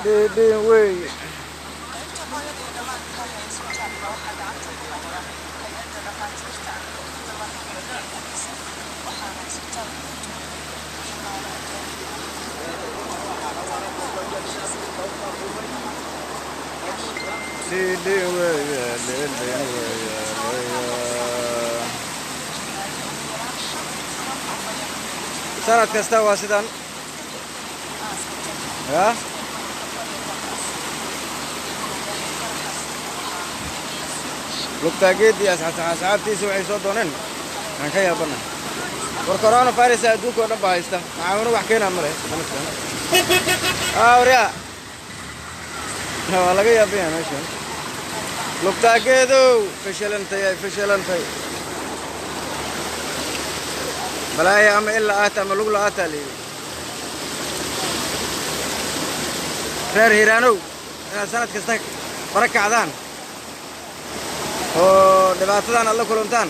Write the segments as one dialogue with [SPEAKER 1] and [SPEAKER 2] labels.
[SPEAKER 1] Dhiidhiin weeye. Dhiidhiin weeye, dhiidhiin weeye, weeye. Sanad kasta waa sidan ya. Lugtaageedii asxaabtiisa waxay soo dooneen aan ka yaabana. War corona virus adduunka oo dhan baa haysta, macaawino wax keenaa male sanadkan. Waryaa, waa laga yaaban yahay meeshan. Lugtaageedow fashilantay, ay fashilantay balaaya ama il la'aata ama lug la'aata layidhi. Reer Hiiraanow, inaad sanad kasta bara kacdaan oo dhibaatadan aad la kulantaan,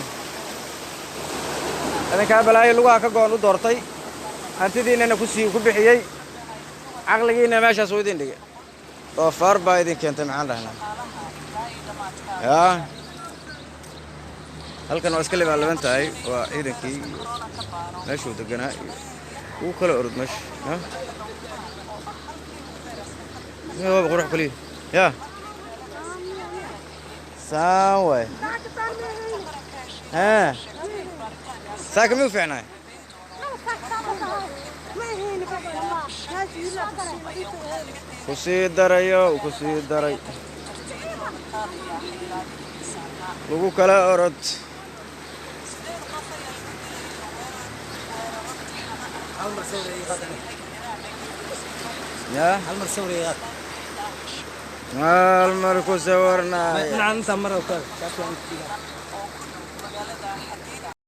[SPEAKER 1] idinkaa balaayo lugaha ka go'on u doortay, hantidiinnana kusii ku bixiyey, caqligiinna meeshaas uu idin dhigay. Doofaar baa idin keentay. Maxaan dhahnaa? Yaa halkan waa iska libaalaban tahay. Waa ciidankii iyo meeshuu deganaa iyo ugu kala orod meesha. Ya waaba qurux kaliya ya saan waay. Haa, saaka miyuu fiicnaay? Ku sii darayo, ku sii daray lagu kala orod.
[SPEAKER 2] Hal mar sawir iga qaad.
[SPEAKER 1] Ya
[SPEAKER 2] hal mar sawir iga qaad.
[SPEAKER 1] Hal mar ku sawirnaay.
[SPEAKER 2] Dhinacan intaa mar oo kale kaas waan ku.